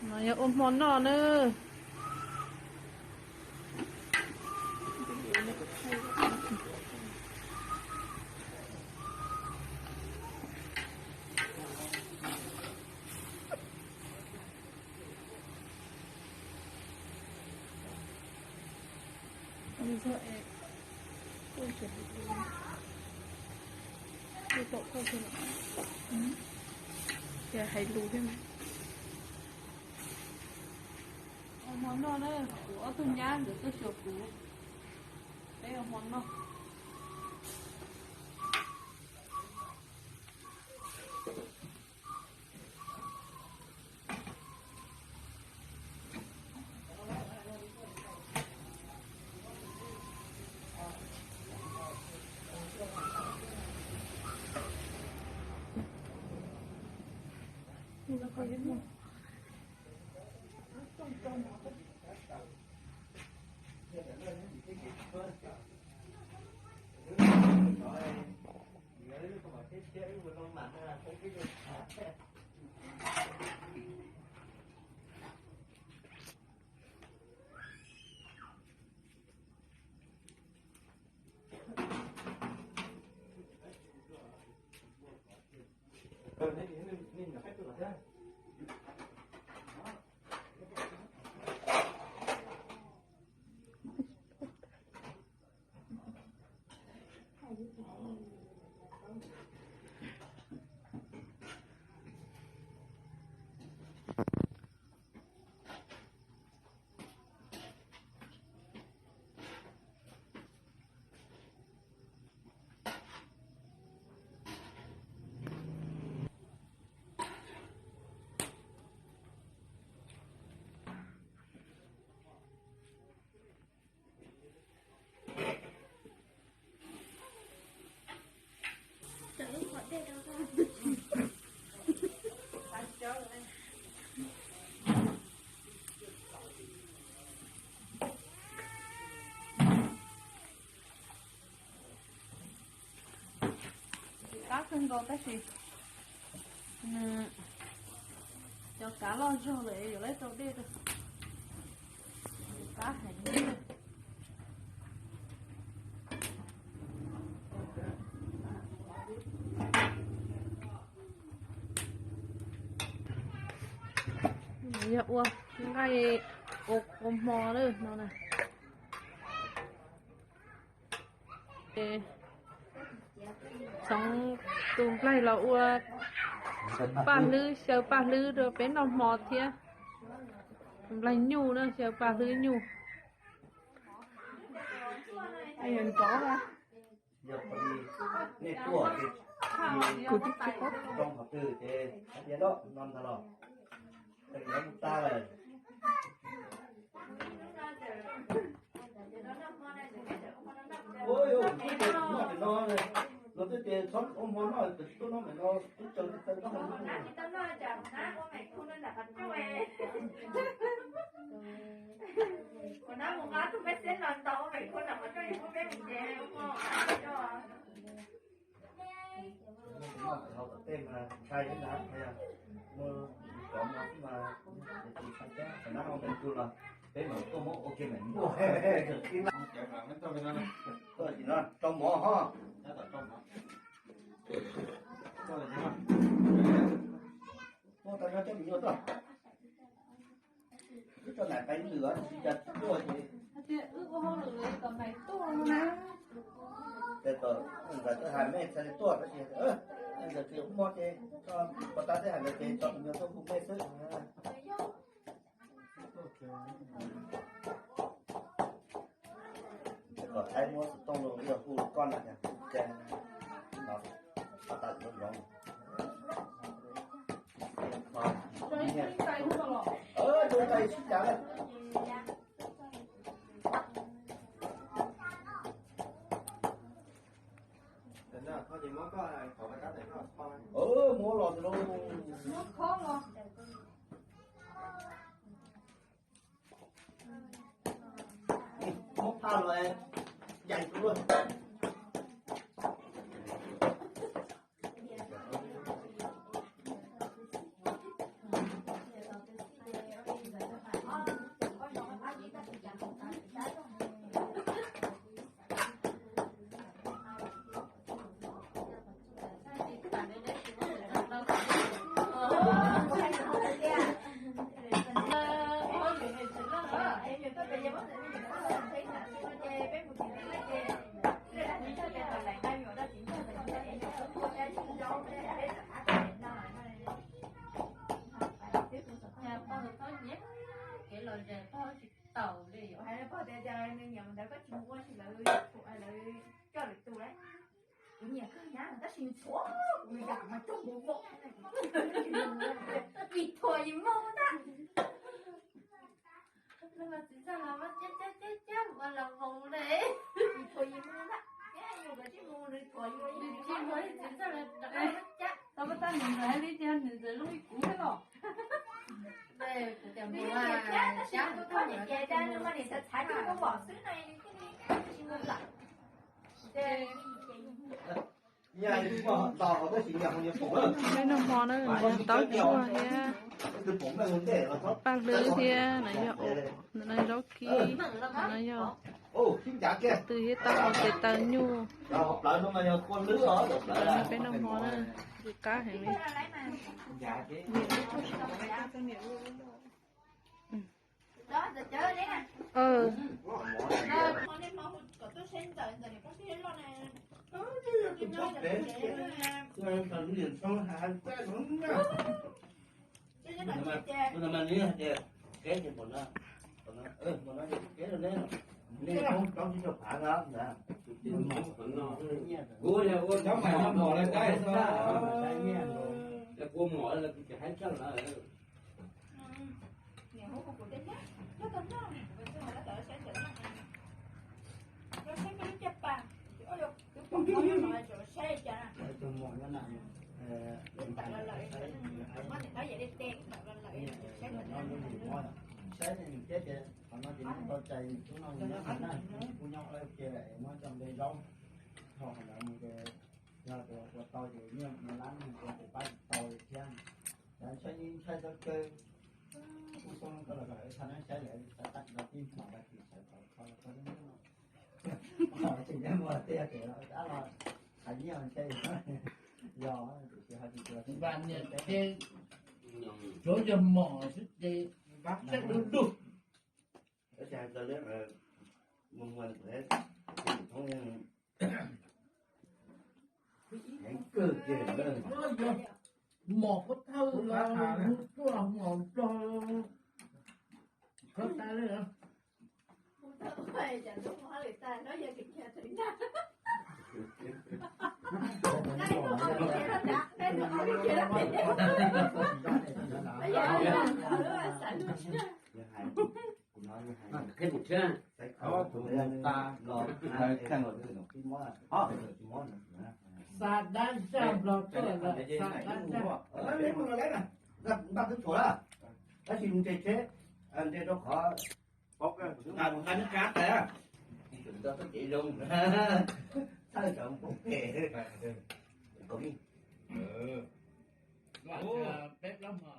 No yog ua hmo noj na. Ces hais lus thiab mas. Ua hmo noj na, kuv ob tug nyab nkawd tuaj xyuas kuv. Peb ua hmo noj. Qab kawg nkaus tab sis cov kav loj zog lawm yuav lawv rau dej rau. Qab heev. Yog ua nqaij ua hmo lawm no na. Txhoov tus nplaig los ua paj hlwb, xyaw paj hlwb rau peb noj hmo thiab. Tus nplaig nyuj na, xyaw paj hlwb nyuj. Nej tuaj ces kuv tsis paub zoo qhov twg ces hais tias no ntag los. Tag lawm. Ua, noj no, los twb tias txhob ua hmo noj, twb tuaj noj no, twb tsaws tsis tau noj. Kuv nab mus nqa tus peb xeb los ntau pem kuv nab mus coj yus peb mus ces ua hmo. Noj hauv tom tej mas ntshai thiab na, muaj cov no xwb mas ntshai thiab, qhov nab ua me tug los peb mam tuaj muab ua kiag mam muaj. Tuaj no rau mov ho. Muab tau nyob coj me nyuam tuaj. Wb tso nais qeeb lwm tsis cas tsis tuaj ces. Ces tau ntxawm twb hais mej txhais li tuaj tab sis ntxawm tsis ua hmo ces tso, puas tab twb hais ntawd ces tso tus nyuag tuaj hu mej xwb. Kom Thaib muab xov tooj los yog hu koj na, ces no pab tawm zoo zoo. Zoo cai sib cav lawm. Muab los los. Muab phaj los, yais tus luaj. Ntxhuav kuv yam mas coj mus vau, vim thuam yim mus ntag. Txiv ntxawg los cab cab cab cab ua los vau li. Vim thuam yim mus ntag, yus kav tsij mus, nws thuam yus, nws tsis mus, txiv ntxawg los rov qab cab. Tau pab tab nws ntxawg hais li tias nws ntxawg zoo li kuv thiab los. Kuv tias mus, tab sis kuv tau niam ces da nws mas niam txhav txhav coj mus vom xwb no, tsis mus lawm. Peb noj hmo na, no yog taub tsuag thiab paj hlwb thiab no yog, no zaub kib, no yog tw thiab taub hau tes taw nyuj. Peb noj hmo na, ntxim qab heev li. Kuv ua cov mom no mos lawv dab tsi, kuv mom lawv kuv tsis hais tsawj lawm. Saib ne nws thiab tias qhov no ces nws tau cai, nws tub no nws nyob qhov na, nws kuj nyob qhov kiag lawm, muab coj npe zaub. Thaum qhov ntawd mus ces yog tias ua tau ces nyiaj mus lab nws tus pab tsis tau thiab. Ces ntshai ntshai tau kawg. Kuj xoo koj los kom lawv tha nab saib lawv tau tag tsis tau tib hmos tag kis sawv tau kho koj lub hnub no. Tseem nyob muag tiag ces dab los hais nyiaj ntshai yog tiam sis ho tsis tuav tsev. Tsuav yog mom xwb ces npab tseeb lub lug. Mom pub thawj los hu tuaj mom nplog khov tas li. Xa dab zaj nplog tuaj lawm, xa dab zaj. Npaj twb tshuav lawm, tab sis mus nres tsheb, nres rau qhov nqa nws kab tas, tsis tau txoj kev zoo, txhawj cov poob pem. Peb plaub hmo.